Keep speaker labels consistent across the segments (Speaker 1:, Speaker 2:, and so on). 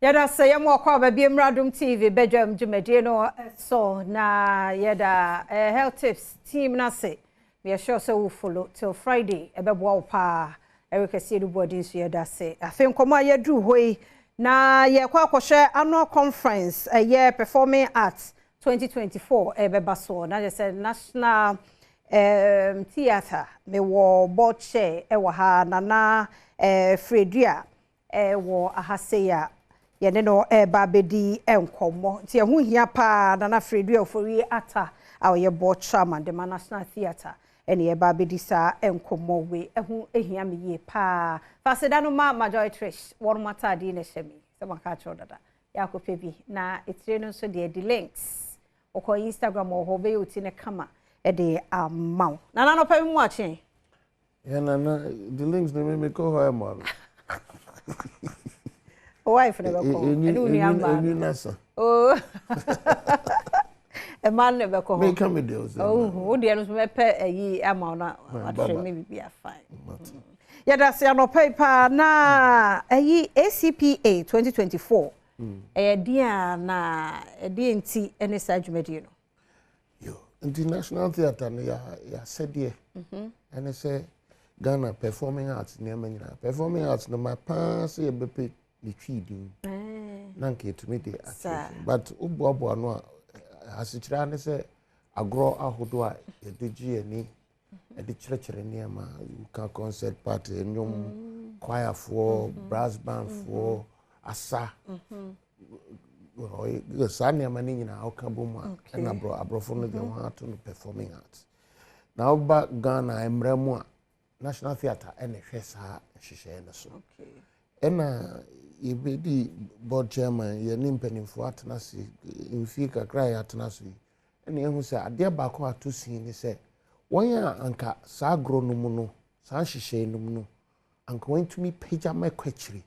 Speaker 1: Yɛda sɛ yɛma ɔkɔ aba bi mmra Adom TV badwam dwumadie no so na yɛda eh, health tips team no ase. Meyɛ sure sɛ wo follow till Friday ɛbɛboa wo paa. Eric Asiedu Boadi nso yɛda ase. Afei nkɔmmɔ a yɛduru hɔ yi na yɛkɔ akɔhwɛ annual conference ɛyɛ performing arts 2024 ɛbɛba soɔ na yɛ sɛ National um, Theatre mewɔ board chair ɛwɔ ha Nana eh, Fredua wɔ aha sei a yɛne no reba abɛdi nkɔmmɔ. Nti ɛho hia paa Nana Fredua Ofori Atta a ɔyɛ board chairman de ma National Theatre ɛne yɛreba abɛdi saa nkɔmmɔ wei. Ɛho hia me yie paa. Fa aseda no ma Majoy Trish, wɔnom ataadeɛ yi na ɛhyɛ me yi, sɛ maka akyerɛ wo dada. Yɛ akɔpɛ bi. Na etire no nso deɛ, Delinks. Wokɔ Instagram wɔ hɔ, wobɛyɛ wo ti no kama de ama wo. Nana anɔpa yi mu akye.
Speaker 2: Yeah, nana, the links no me me kɔ hɔ ɛmɔ no.
Speaker 1: Wife na bɛkɔ hɔ. Ɛne wo nua mmaa.
Speaker 2: Enwi nasa.
Speaker 1: Oh. Ɛma no na bɛkɔ hɔ.
Speaker 2: Meka me deɛ ɔsɛ.
Speaker 1: Oh, wo deɛ no nso mɛpɛ ayi ama wo na wakyerɛ me biribi afine. Yɛda ase anɔpa yi paa na ayi ACPA 2024 ɛyɛ deɛ a na ɛdeɛ nti ɛne saa dwumadie no.
Speaker 2: Yo, nti National Theatre no yɛ yɛasɛdeɛ ɛne sɛ Ghana performing arts nneɛma nyinaa. Performing arts no ma paa sɛ yɛbɛpɛ ne Twi din na nka yɛtumi de akyerɛkyerɛ. But woboaboa no a asekyerɛ ara ne sɛ agorɔ ahodoɔ a yɛde gye yɛn ani de kyerɛkyerɛ nneɛma woka concert party nnwom mm. choirfoɔ mm-hmm. brass bandfoɔ mm-hmm. asa mm-hmm. saa nneɛma no nyinaa woka bɔ mu a ɛna aborɔfo no deɛ wɔn ato no performing arts na woba ghana mmerɛ mu a national theatre ɛna ɛhwɛ saa nhyehyɛeɛ no so ɛna yɛbɛdi board chairman yɛne mpanimfoɔ atena ase mfie kakra a yɛatena so yi Ɛnna yɛahu sɛ adeɛ baako a ato sin ne sɛ, wɔn a anka saa agorɔ no mu no, saa nhyehyɛe no mu no, anka wɔatumi pagya ma ɛkɔ akyiri.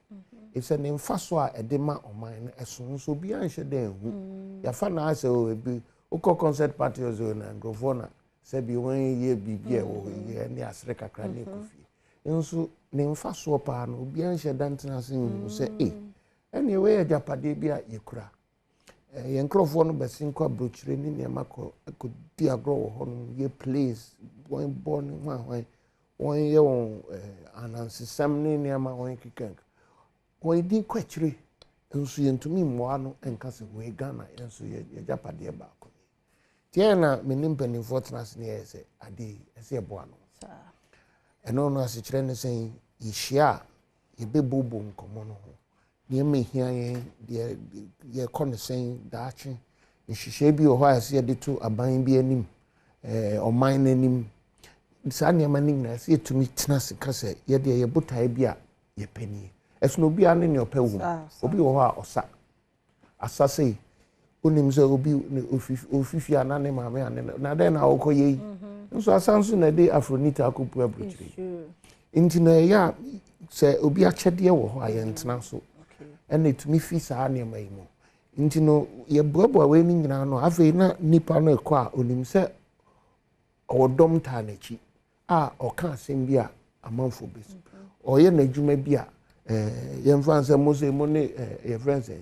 Speaker 2: Efisɛ ne mfaso a ɛde ma ɔman no ɛso nso obiara nhyɛ da nhu. Yɛafa no ara sɛ o ebi wokɔ concert party ɔsɛ o na nkurɔfoɔ na sɛbi wɔn yɛ biribi a ɛwɔ hɔ yi ɛne asere kakra ne ɛkɔ fie. Nso ne mfasoɔ paa no obiara nhyɛ da ntena ase nhu sɛ e ɛnneɛ wei yɛ agyapadeɛ bi a yɛkura. Yɛn nkurɔfoɔ no bɛsen kɔ aburokyire ne nneɛma kɔ kɔdi agorɔ wɔ hɔnom yɛ plays wɔn bɔ ne hwan hwan wɔn yɛ wɔn anansesɛm ne nneɛma wɔn keka wɔn din kɔ akyire nso yɛntumi mmoa no nka sɛ wei Ghana yɛn nso yɛ yɛgyapadeɛ baako ni tiɛ na me ne mpanimfoɔ tena ase ne yɛyɛ sɛ adeɛ yi ɛsɛ yɛboa no ɛno no asekyerɛ ne sɛ yɛhyia a yɛbɛbobɔ nkɔmmɔ no ho Nneɛma a ehia yɛn, deɛ yɛkɔ no sɛn daakye, nhyehyɛe bi wɔ hɔ a ɛsɛ yɛde to aban bi anim, ɛɛ ɔman no anim. Saa nneɛma no nyinaa ɛsɛ yɛtumi tena ase ka sɛ yɛdeɛ yɛ botaeɛ bi a yɛpɛ nie. Ɛsono obiara ne nea ɔpɛ wɔ mu. Obi wɔ hɔ a ɔsa. Asa sei, wonim sɛ obi ofi fie a na ne maame ane no na dɛn na wokɔyɛ yi mhm. nso asa nso na ɛde afronita akɔpu aburokyire nti na ɛyɛ a sɛ obi akyɛdeɛ wɔ hɔ a yɛntena so ɛna ɛtumi fi saa nneɛma yi mu nti no yɛboaboa wei no nyinaa no afei na nipa no ɛkɔ a onim sɛ Ɔwɔ dɔm taa n'akyi a ɔka asɛm bi a amanfoɔ bɛsi. Ɔyɛ n'adwuma bi a yɛmfa nsɛ mo sɛ mo ne yɛfrɛ nsɛ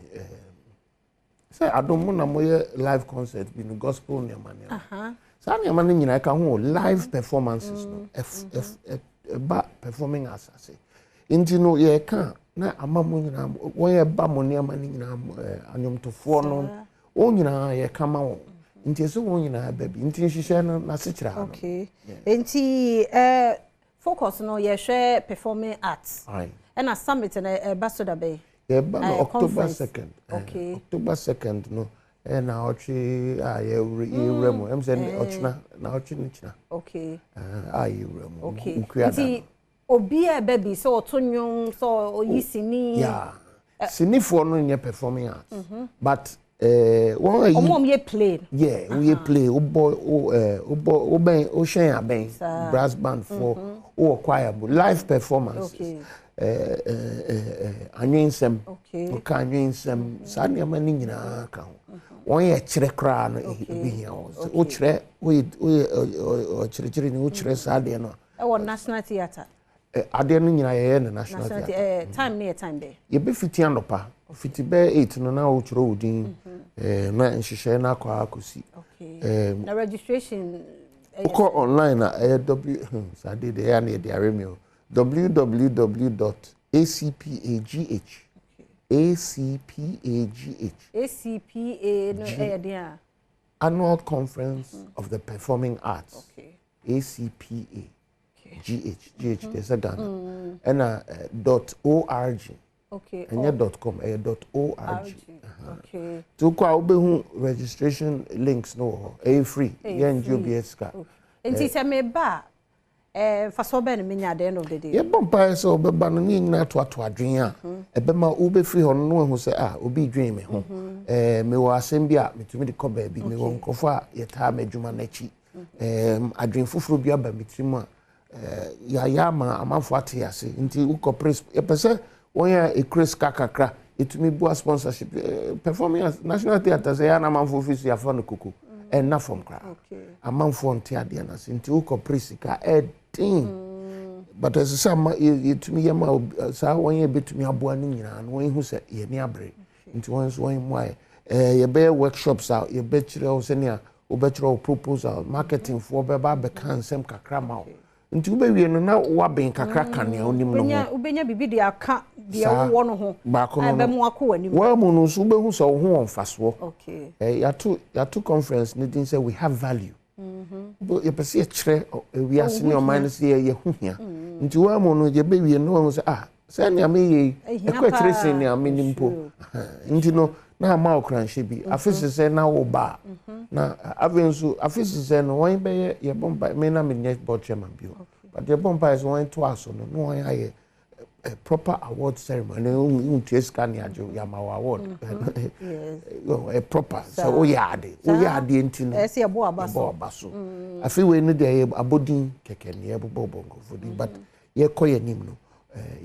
Speaker 2: sɛ adom mo na moyɛ live concert bi no gospel nneɛma nneɛma. Saa nneɛma no nyinaa ɛka ho live performances no ɛba performing arts ase. Nti no yɛka na ama mo nyinaa wɔn ɛba mo nneɛma no nyinaa anwomtofoɔ no Wɔn nyinaa yɛka ma wɔn. Nti ɛsɛ wɔn nyinaa ba bi. Nti nhyehyɛ no n'asekyerɛ ano.
Speaker 1: Okay. Nti eh, focus no yɛhwɛ performing arts.
Speaker 2: Aye.
Speaker 1: Ɛna summit no ɛba so da bɛn?
Speaker 2: Yɛba no October 2nd.
Speaker 1: Okay.
Speaker 2: October 2nd no ɛyɛ naawɔtwe a yɛwura mu. Ɛm sɛ ɔkyena naawɔtwe no kyena.
Speaker 1: Okay.
Speaker 2: A yɛwura mu.
Speaker 1: Okay. Nti Obi a ɛbɛ bi sɛ ɔto nnwom sɛ ɔyi sini.
Speaker 2: Yeah. Sinifoɔ no nyɛ performing arts. Mm -hmm. But eh, wɔn ayi.
Speaker 1: Wɔn a wɔyɛ play.
Speaker 2: Yeah, wɔyɛ play. Wobɔ wo eh, wobɔ wobɛn wohyɛn abɛn. Brass band foɔ. Mm-hmm. Wowɔ choir mu live performances.
Speaker 1: Okay.
Speaker 2: Eh, eh, eh, eh, anwensɛm.
Speaker 1: Okay.
Speaker 2: Woka anwensɛm. Mm-hmm. Saa nneɛma no nyinaa ka ho. Mm-hmm. Wɔn yɛ kyerɛ koraa no ebi hia wɔn. Wokyerɛ woyɛ woyɛ ɔkyerɛkyerɛ ni wokyerɛ saa adeɛ no a.
Speaker 1: Ɛwɔ National Theatre.
Speaker 2: Adeɛ no nyinaa yɛyɛ no National Theatre.
Speaker 1: Time no yɛ time bɛn?
Speaker 2: Yɛbɛfiti anɔpa. Fiti bɛyɛ 8 no na wotwerɛ wo din na nhyehyɛe no akɔ akɔsi.
Speaker 1: Na registration?
Speaker 2: Wokɔ online a, ɛyɛ w saa de deɛ ɛyɛ a na yɛde are me o, www.acpagh, ACPAGH.
Speaker 1: ACPA no ɛyɛ den a?
Speaker 2: Annual Conference of the Performing Arts. ACPA GH, GH deɛ sɛ Ghana, ɛna .org. Ɛnyɛ .com, ɛyɛ .org. Nti wokɔ a, wobɛhu registration links no wɔ hɔ. Ɛyɛ free, yɛngye obiara sika.
Speaker 1: Nti sɛ meba a, mfasoɔ bɛn na menya at the end of the day?
Speaker 2: Yɛbɔ mpaeɛ sɛ wobɛba no, ne nyinaa toatoa adwene a ɛbɛma wobɛfiri hɔ no na woahu sɛ, ah, obi dwen me ho. Mewɔ asɛm bi a metumi de kɔ baabi, mewɔ nkurɔfoɔ a yɛtaa m'adwuma n'akyi. Adwene foforɔ bi aba me tirim a yɛayɛ ama amanfoɔ ate ase. Nti wokɔ press, yɛpɛ sɛ wɔn a ɛkura sika kakra yɛtumi boa sponsorship. Performing Arts, National Theatre, sɛ yɛa na amanfoɔ fi so yɛafa no koko, ɛnna fam koraa. Amanfoɔ nte adeɛ no ase, nti wokɔ press sika ɛden, but ɛsɛ sɛ ama yɛtumi yɛ ma saa wɔn yɛ bɛtumi aboa no nyinaa no, wɔn hu sɛ yɛni abere, nti wɔn nso wɔn mmoa yɛ. Yɛbɛyɛ workshops a yɛbɛkyerɛ wo sɛnea wobɛkyerɛ wo proposal, marketing foɔ bɛba abɛka nsɛm kakra ma wo, nti wobɛwie no na woabɛn kakra ka nea wonim no ho.
Speaker 1: Wobɛnya biribi de aka deɛ wowɔ no ho.
Speaker 2: Baako no
Speaker 1: ɛbɛmu akɔ w'anim.
Speaker 2: Wɔn mu no nso, wobɛhu sɛ wo ho wɔ mfasoɔ. Yɛato conference ne din sɛ "We Have Value". Yɛpɛ sɛ yɛkyerɛ ewiase ne ɔman no sɛ yɛyɛ ho hia, nti wɔn mu no yɛbɛwie no, wɔn sɛ, ah, sɛ nea meyɛ yi ɛkɔ akyerɛ sen nea menim mpo. Nti no na ama wo kranhyɛ bi afe sesɛ na wo ba a, na afei nso afe sesɛ no wɔn bɛyɛ, yɛbɔ mpa me na menyɛ board chairman bio, but yɛbɔ mpa sɛ wɔn to aso no na wɔn ayɛ a proper award ceremony. Wontua sika ne agye, yɛama wo award ɛ proper sɛ woyɛ ade, woyɛ adeɛ nti no
Speaker 1: ɛsɛ yɛbɔ aba so.
Speaker 2: Yɛbɔ aba so. Afei wei no deɛ, yɛ abɔdin kɛkɛ ne yɛbobɔbɔ nkurɔfoɔ din, but yɛkɔ yɛn anim no,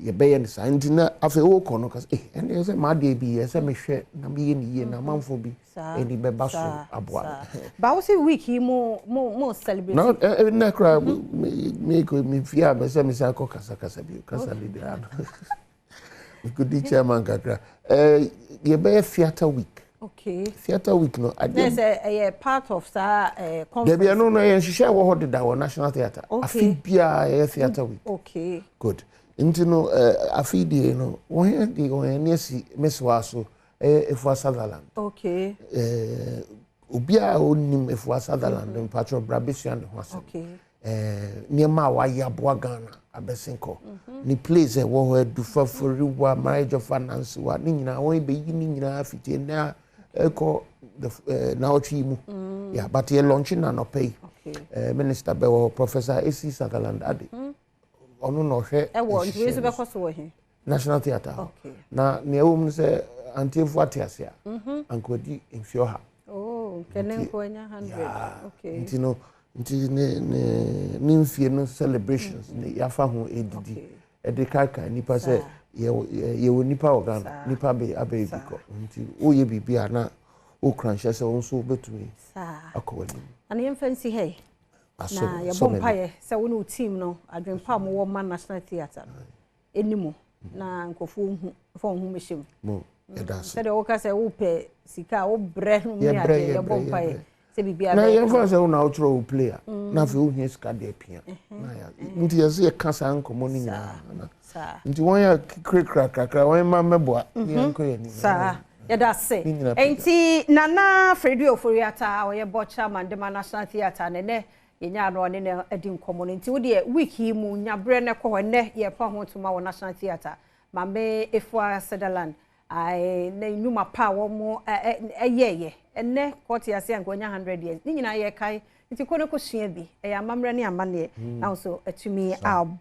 Speaker 2: yɛbɛyɛ no saa. Nti na afei wokɔ no kasa, eh, ɛne sɛ maadeɛ bi yɛ sɛ mehwɛ na meyɛ ne yie na amanfoɔ bi ani bɛba so aboa me.
Speaker 1: Ba wo sɛ week yi mo celebrate?
Speaker 2: Na nnɛ koraa me me fie a mɛsɛ mesan kɔ kasakasa bio, kasa bi biara no mekɔdi chairman kakra. Yɛbɛyɛ theatre week. Theatre week no
Speaker 1: na sɛ ɛyɛ part of saa conference?
Speaker 2: Dabi, ɛno no ɛyɛ nhyehyɛ wɔ hɔ deda wɔ National Theatre. Afe biara yɛyɛ theatre week. Good. Nti no afe deɛ no wɔn de wɔn ani asi mesewa so, ɛyɛ Efua Sutherland. Obiara a onim Efua Sutherland, mpatwɛ bra bɛsua ne ho asɛm. Nneɛma a wayɛ aboa Ghana abɛsen kɔ ne place a ɛwɔ hɔ, Adufa Foriwa, Marriage of Anansewa, ne nyinaa wɔn bɛyi ne nyinaa fiti nnɛ ɛkɔ naawɔtwe yi mu. Yeah, but yɛ launch na anɔpɛ yi. Minister bɛwɔ hɔ, Professor AC Sutherland Ade, ɔno na ɔhwɛ
Speaker 1: ɛwɔ nti wei nso bɛkɔ so wɔ he?
Speaker 2: National Theatre hɔ. Na nea ɛwɔ mu no sɛ antiefo ate ase a, anka wadi mfe 100.
Speaker 1: Oh, kɛne nko anya 100.
Speaker 2: Nti no, nti ne mfie no celebrations ne yɛafa ho edidi ɛde kaakae nipa sɛ yɛwɔ nipa wɔ Ghana, nipa bɛ abɛyɛ bi kɔ. Nti woyɛ biribi a na wokura nhyɛ sɛ wo nso wobɛtumi akɔ w'anim.
Speaker 1: Ana yɛmfa nsi ha yi na yɛbɔ mpaeɛ sɛ wo ne wo team no, adwempa a mowɔ ma National Theatre no ɛnimu na nkurɔfoɔ hu fa wo ho mmɛhyɛ mu.
Speaker 2: Yɛda ase.
Speaker 1: Sɛdeɛ woka sɛ wopɛ sika a wobrɛ no mu ne adeɛ, yɛbɔ mpaeɛ sɛ biribiara
Speaker 2: na
Speaker 1: bɛyɛ
Speaker 2: yɛmfa sɛ wo na wotwerɛ wo play a, na afei wohia sika de apia na nti yɛsɛ yɛka saa nkɔmmɔ no nyinaa. Nti wɔn yɛ kurakura kakra, wɔn ma mmɛboa ne yɛnkɔ yɛn anim.
Speaker 1: Saa, yɛda ase.
Speaker 2: Ne nyinaa pagya.
Speaker 1: Enti Nana Fredua Ofori-Atta a ɔyɛ board chairman de ma National Theatre ne nɛ yɛnya no, ɔne no adi nkɔmmɔ no. Nti wodeɛ, week yi mu nyaberɛ no kɔ hɔ. Ɛnnɛ yɛpa ho ntoma wɔ National Theatre, Maame Efua Sutherland na nnwuma pa a wɔn ɛyɛɛyɛ ɛnnɛ kɔɔte ase a nka ɔnya 100 years ne nyinaa yɛkae. Nti kɔ no kɔsua bi, ɛyɛ amammerɛ ne amanneɛ na nso atumi aboa.